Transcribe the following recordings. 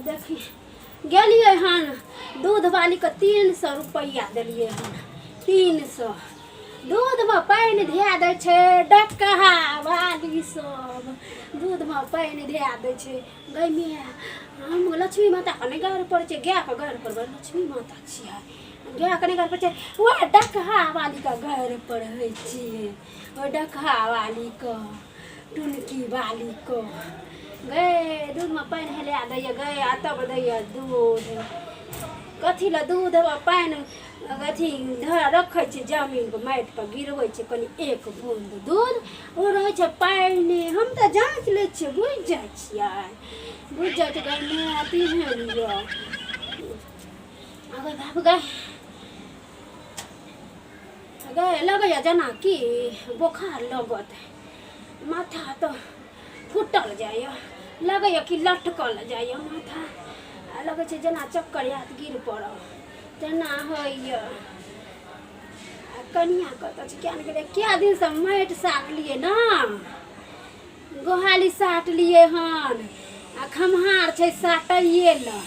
देखी गेलियै हन दूध वालीके 300 रुपैआ देलियै हन 300। दूधमे पानि धए दै छै डकहा वाली सब, दूधमे पानि धए दै छै। गै माय, हम लक्ष्मी माताके नहि गारि पड़ै छै, गायके गारि पड़बै, लक्ष्मी माता छियै, गायके नहि गारि पड़ै छै, ओएह डकहा वालीके गारि पढ़ै छियै, ओहि डकहा वालीके, टुनकी वालीके। गै, दूधमे पानि हेला दैए गै, आ तब दैए दूध। कथी लए दूधमे पानि अथी धऽ रखै छै? जमीनपर माटिपर गिरबै छै कनि एक बून्द दूध, ओ रहै छै पानि। हम तऽ जाँचि लै छियै, बुझि जाइ छियै, बुझि जाइ छियै। गै माय, तेहन यऽ। अगै बाप गै, गै लगैए जेनाकि बोखार लगत, माथा तऽ फूटल जाइए, लगैए कि लटकल जाइए माथा, आ लगै छै जेना चक्कर आयत गिर पड़ब, तेना होइए। आ कनिया कतऽ छै, किया नहि गेलै? कए दिनसँ माटि साटलियै ने, गोहाली साटलियै हन, आ खम्हार छै साटैए लए।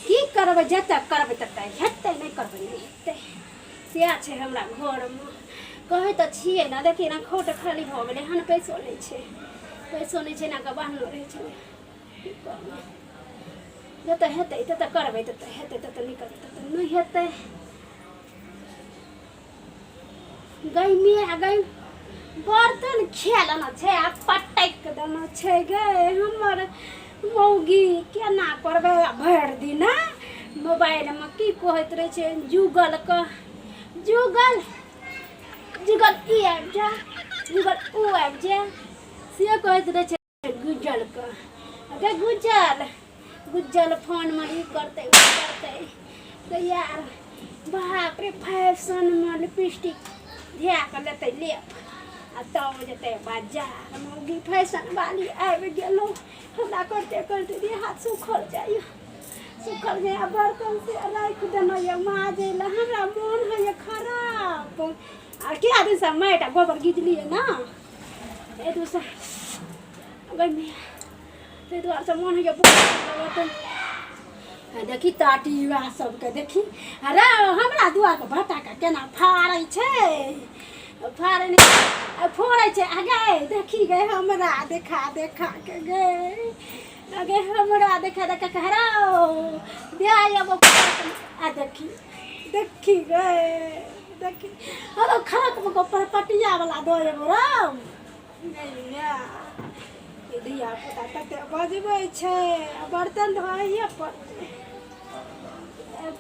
की करबै? जतऽ करबै ततऽ हेतै, नहि करबै नहि हेतै, सएह छै हमरा घरमे। कहै तऽ छियै ने, देखियै ने, खोट खाली भऽ गेलै हन, पैसो नहि छै, पैसो नहि छै, एना कऽ बान्हलो रहै छै। की करबै? जतऽ हेतै ततऽ करबै, ततऽ हेतै ततऽ नहि करबै ततऽ नहि हेतै। गै माय गै, बर्तन खा लेना छै आ पटकि देना छै। गै हमर मौगी, केना करबै? आ भरि दिना मोबाइलमे की कहैत रहै छै जुगलके, जुगल जुगल ई आबि जा, जुगल ओ आबि जा, से कहैत रहै छै गुजलके। गै गुजल, गुजल फोनमे ई करतै ओ करतै। तऽ यार बाप रे, फैशनमे लिपस्टिक धए कऽ लेतै लेप आ तब जेतै बाजार। मौगी फैशन वाली आबि गेलौ। हमरा करते करते देह हाथ सुखल जाइए, सुखल जाइए। बर्तन से राखि देने यऽ माजै लए, हमरा मोन होइए खराब। आ कए दिनसँ माटि आ गोबर गिजलियै ने, एहि दुआरेसँ गरमी, ताहि दुआरेसँ मोन होइए बहुत। देखी टाटी सबके, देखी अरे हमरा दुआरके भाटाके केना फाड़ै छै, फाड़ै नहि फोड़ै छै। आ गै देखी गै, हमरा देखा देखा के गै, अगे हमरा देखा देखा के हराओ दे एगो। आ देखी देखी गै देखी, अरे खड़क में पटिया वाला दो एगो रौ। धिया पुता तते बजबै छै आ बर्तन धोइए पड़तै।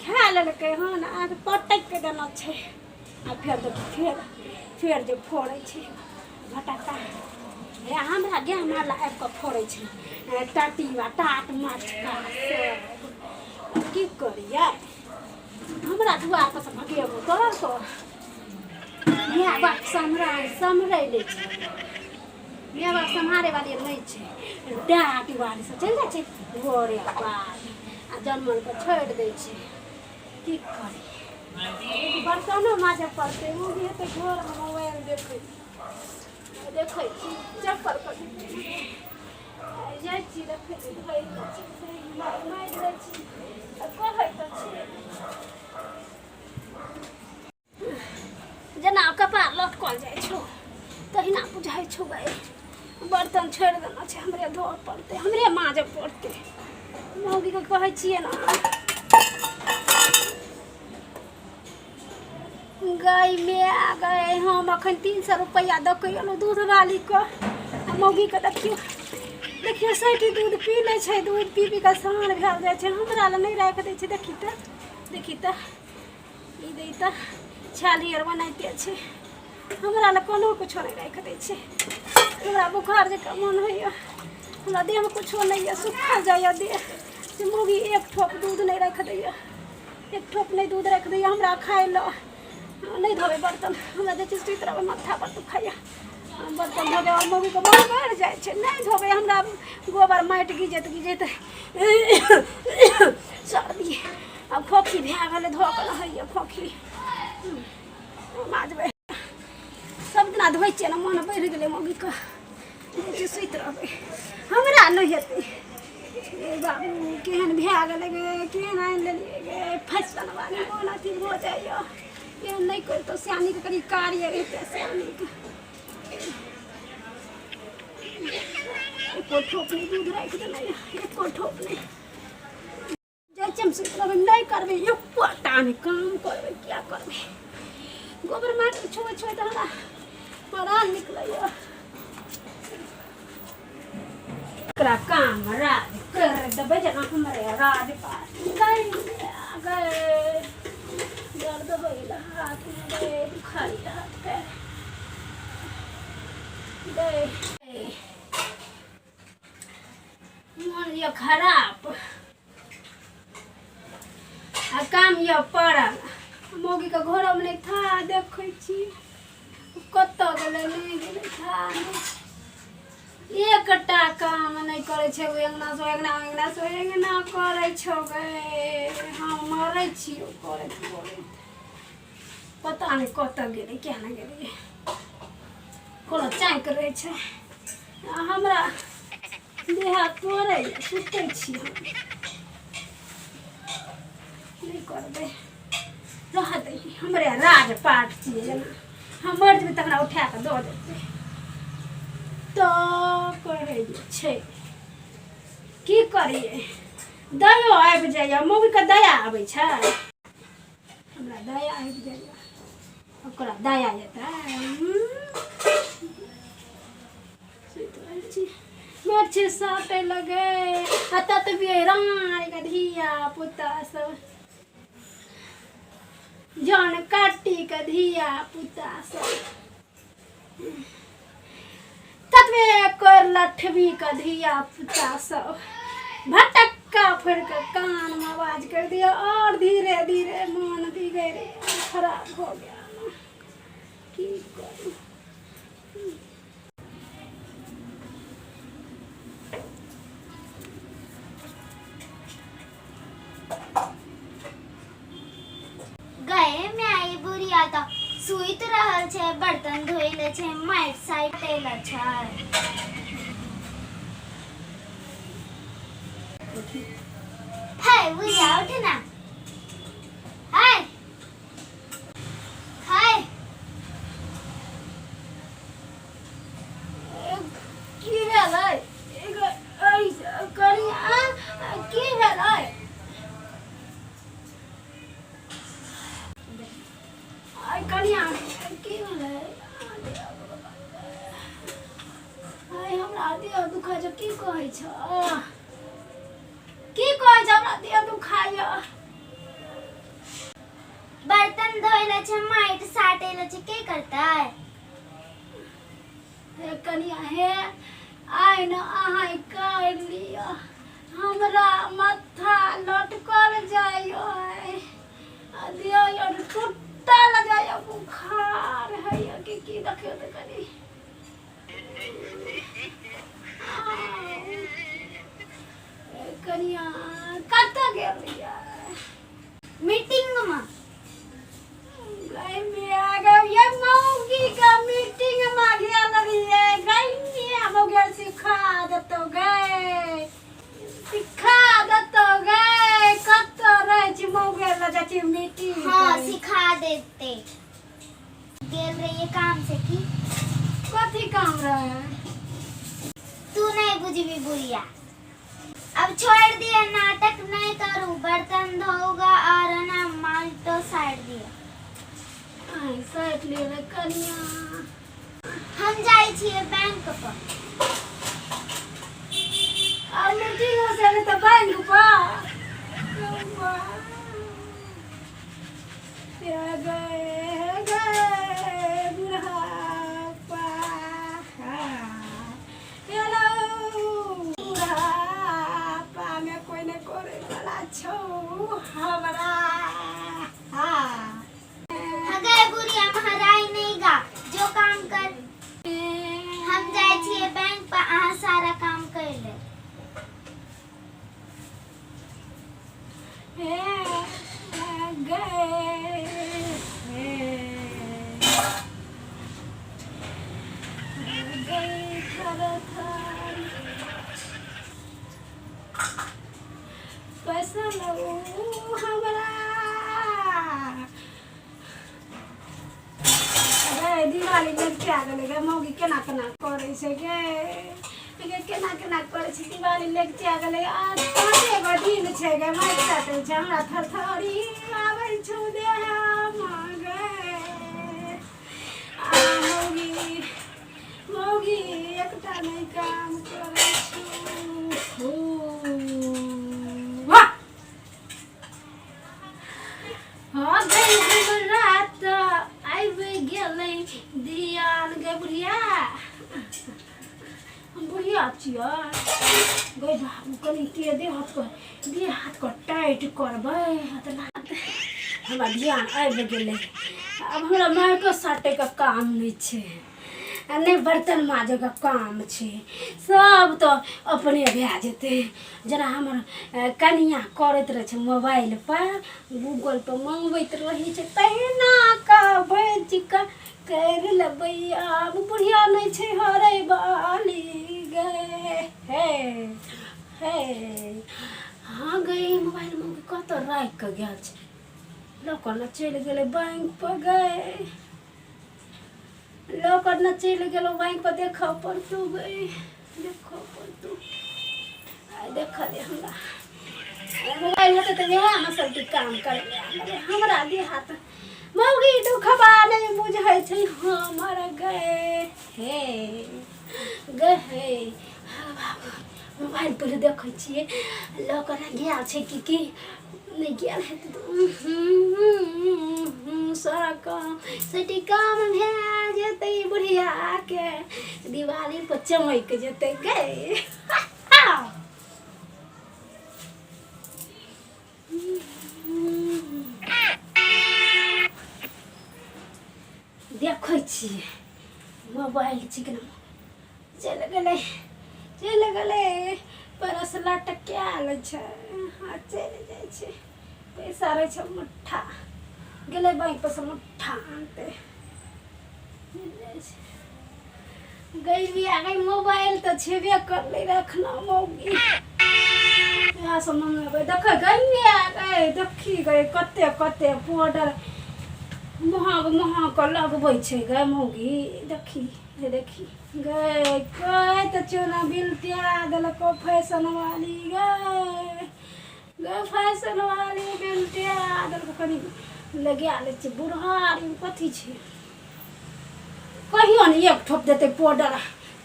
खा लेलकै हन आ पटकि कऽ देना छै। आ फेर देखी, फेर फेर जे फोड़ै छै भटक्का। हे हमरा गाय मारला आबि कऽ फोड़ै छै टाटी वा टाट मटका सब। की करियै? हमरा दुआर पर से भगेबो तोरा तो माय बाप सम्हरा सम्हरै नहि छै, माय बाप सम्हारे वाली नहि छै। डाँट वाली सब चलि जाइ छै घरे बाद आ जनमल के छोड़ि दै छै। की करी? बर्तनो माजऽ पड़तै। ओ भी हेतै घरमे मोबाइल देखै देखै छी। चप्पल जाइ छी, देखै छी, धोइ छी, मारि दै छी, कहै तऽ छी। जेना कपार लटकल जाइ छौ तहिना बुझाइ छौ गै। बर्तन छोड़ि देना छै, हमरे धोअ पड़तै, हमरे माजऽ पड़तै। मौगीके कहै छियै ने। गै माय गै, हम अखन 300 रुपैआ दऽ कऽ एलहुँ दूधवालीके। आ मौगीके देखियौ, देखियौ, 60 दूध पी लै छै, दूध पी पी कऽ साँढ़ भेल जाइ छै, हमरा लए नहि राखि दै छै। देखी तऽ, देखी तऽ, ई दै तऽ छाली आर बनाइते छै, हमरा लए कोनो कुछो नहि राखि दै छै। हमरा बुखार जकाँ मोन होइए, हमरा देहमे कुछो नहि यऽ, सुखल जाइए देह। से मौगी एक ठोप दूध नहि राखि दैए, एक ठोप नहि दूध राखि दैए हमरा खाइ लए। नहि धोबै बर्तन, हमरा जे छै सुति रहबै, माथा पर दुखाइए। बर्तन धोबै आओर मौगीके मोन बढ़ि जाइ छै। नहि धोबै, हमरा गोबर माटि गिजैत गिजैत सर्दी आ खोखी भए गेलै, धोऽ कऽ होइए खोखी। माजबै सब दिना धोइ छियै ने, मोन बढ़ि गेलै मौगीके। जाइ छियै सुति रहबै, हमरा नहि हेतै। रे बाबू केहन भए गेलै गे केहन आनि लेलियै गे फैशन वाली मोन अथी भऽ जाइए एहन नहि करितहुँ सियानीके कनि कार्य रहितै सियानीके एको ठोप नहि दूध राखि देने एको ठोप नहि जाइ छियै हम सुति रहबै नहि करबै एकोटा नहि काम करबै किया करबै गोबर माटि छुबै छुबै तऽ हमरा परान निकलैया एकरा काम राज कर देबै जेना हमरे राज पाट गए गए दर्द होइल हाथमे गए दुखाइल हाथ पैर गए मोन यऽ खराब आ काम यऽ पड़ल मौगीके घरोमे नहि था देखै छी कतऽ गेलै नहि गेलै था नहि एकटा काम नहि करै छै ओहि अङ्गनासँ ओहि अङ्गना ओहि अङ्गनासँ ओहि अङ्गना करै छौ गे हम मरै छियौ करैत करैत पता नहि कतऽ गेलै किया नहि गेलै कोनो चाँकि रहै छै आ हमरा देह हाथ तोड़ैए सुतै छी हम नहि करबै रह दही हमरे राज पाट छियै जेना हम मरि जेबै तकरा उठा कऽ दऽ देतै तऽ करै छै की करियै दयो आबि जाइए मौगीके दया आबै छै हमरा दया आबि जाइए ओकरा दया एतै सुति रहल छी मच्छर साटे लगे आ ततबे रानी धिया पुता सब जन काटी के धिया पुता सब ततबे कर लठबी के धिया पुता सब भटक्का फोड़ के कान में आवाज कर दिया और धीरे धीरे मन बिगड़े खराब हो गया की करू। गए में आई बुढ़िया तऽ सुति रहल छै बर्तन धोइ ले छै माटि साइटे ले छै। हे बुढ़िया उठ ना, हे हे। की भेलै कनि की भेलै आइ कनिया की भेलै आइ हमरा देह दुखाइ छै की कहै छ की कहै छ हमरा देह दुखाइया। बर्तन धोइ ले छै माटि साटे ले छै के करतै? हे कनिया हे आइ न अहाँ कर लिअ हमरा माथा लटकल जाइयो आ देह आर टूटल जाइयो बुखार होइए कि की देखियौ तऽ कनि कनिया कतऽ गेलियै? मीटिंग में। गई मिया गई ये मौगी का मीटिंग में गेल रहिए गई मिया मौगी सिखा देतो गई सिखा देतो गई कतऽ रहै छी मौगी लग जाइ छी मीटिंग। हाँ सिखा देते गेल रहिए काम से की। कथी काम रहे? तू नहीं बुझबी बुढ़िया। अब छोड़ दिए नाटक नहीं करू बर्तन धोगा और ना माल्टो साइड दिए। आइ साइड ले रे कनिया। हम जाइ छियै बैंक पर। आ मीटिंग हो से तऽ बैंक पर गए गए बुढ़ापा हेलो बुढ़ापा में कोई नहीं करे वाला छौ हमरा। हाँ हगे बुढ़िया महाराज नहीं गा जो काम कर। हम जाइ छियै बैंक पर अहाँ सारा काम कर ले। हे गए हे। पैसा उ हमरा। गे दिवाली लगिचा गेलै गे, मौगी केना केना करै छै गे, गे केना केना करै छै। दिवाली लगिचा गेलै आ 5 गो दिन छै गे, मारि काटै छै हमरा, थरथरी आबै छौ देहमे गे। आ मौगी मौगी एकटा नहि काम करै छौ। वाह हँ गई, हमरा तऽ आबि गेलै धियान गे। बुढ़िया, हम बुढ़िया छियै गई बाबू, कनि के देह हाथ कर, देह हाथ कर टाइट करबै। हाथ हमरा ध्यान आबि गेलै। आब हमरा माइको साटैके काम नहि छै आ नहि बर्तन माजैके काम छै, सब तऽ अपने भए जेतै। जेना हमर कनियाँ करैत रहै छै, मोबाइलपर गूगलपर मङ्गबैत रहै छै, तहिना कऽ भेज कऽ करि लेबै। आब बुढ़िया नहि छै हरै बाली गे। हे हे हँ गई, मोबाइलमे कतऽ राखि कऽ गेल छै? लऽ कऽ ने चलि गेलै बैंकपर गए, लऽ कऽ ने चलि गेलहुँ बैंक पर। देखऽ पड़तौ गई, देखऽ पड़तौ। आइ देखऽ दे हमरा। मोबाइल हेतै तऽ इएहमे सबके काम करबै। हमरा देहात मौगी दुखबा नहि बुझै छै हमर गे। हे गे हे, हाँ बाबू, मोबाइल पहिले देखै छियै, लऽ कऽ ने गेल छै कि की नहि गेल हेतै तऽ सारा काम सटी काम भए जेतै, बुढ़ियाके दिवाली पर चमकि जेतै गे। देखै छियै मोबाइल छै कि चलि गेलै, चलि गेलै, परस लटकायल छै। हँ, चलि जाइ छै, पैसा रहै छै मुट्ठा, गेलै बैंक पर से मुट्ठा आनतै, चलि जाइ छै। गई आ गई, मोबाइल तऽ छेबे करलै रखना मौगी, इएह सब मंगेबै। देखै गई आ गई, देखी गई, कते कते पाउडर महग महग के लगबै छै गै मौगी। देखी हे, देखी गै, कहै तऽ छियौ ने, बिलटिया देलको फैशन वाली गै, गै फैशन वाली बिलटिया देलको। कनि लगा लै छियै। बुढ़ारी कथी छै कहियो ने एक ठोप देतै पाउडर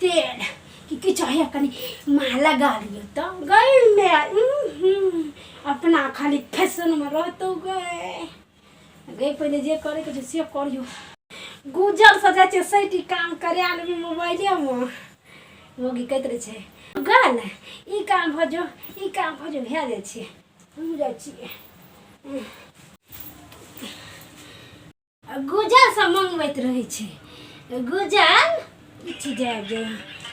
तेल कि किछु, हे कनि माँ लगा लियौ तऽ गई मे अपना खाली फैशनमे रहतौ गई। गई पहिले जे करैके छै से करियौ। गुजर से जाइ छै सैटी काम करा लेबै मोबाइलेमे। मौगी कहैत रहै छै गल ई काम भऽ जो, ई काम भऽ जो, भए जाइ छै। हमहूँ जाइ छियै। गुजर सब मंगबैत रहै छै गुजर किछु जाय जे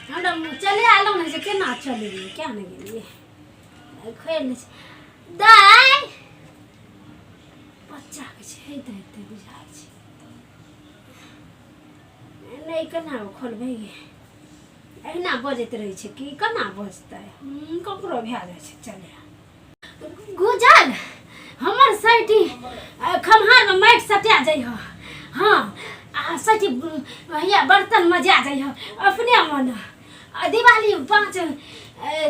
हमरा चले आलो ने जे केना चललियै, क्या ने गेलियै, खोलि लै छै दाइ। बच्चाके छै हेतै हेतै बुझाइ छै नहि, केना खोलबै गे? एहिना बजैत रहै छै कि केना बजतै, ककरो भए जाइ छै। चले गुजर हमर सैटी खम्हारमे माटि सटा जाइ ह। हँ, आ सैटी हैया बर्तन मजा जाइ ह अपने मन। आ दिवाली पाँच,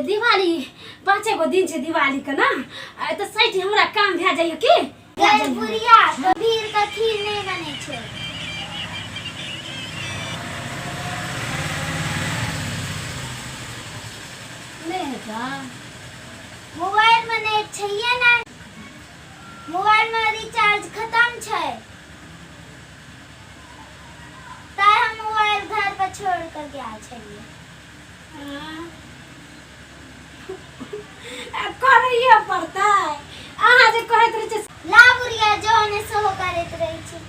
दिवाली 5 गो दिन छै दिवालीके ने, तऽ सैटी हमरा काम भए जाइए की। गै बुढ़िया, कबीर के खीर नहि बनै छै। नहि हेतै? मोबाइल में नेट छैहे नहि, मोबाइल में रिचार्ज खत्म छै, ताहि हम मोबाइल घर पर छोड़ कर गेल छलियै। करैए पड़तै, अहाँ जे कहैत रहै छियै। ला बुढ़िया, जो ने सेहो करैत रहै छै।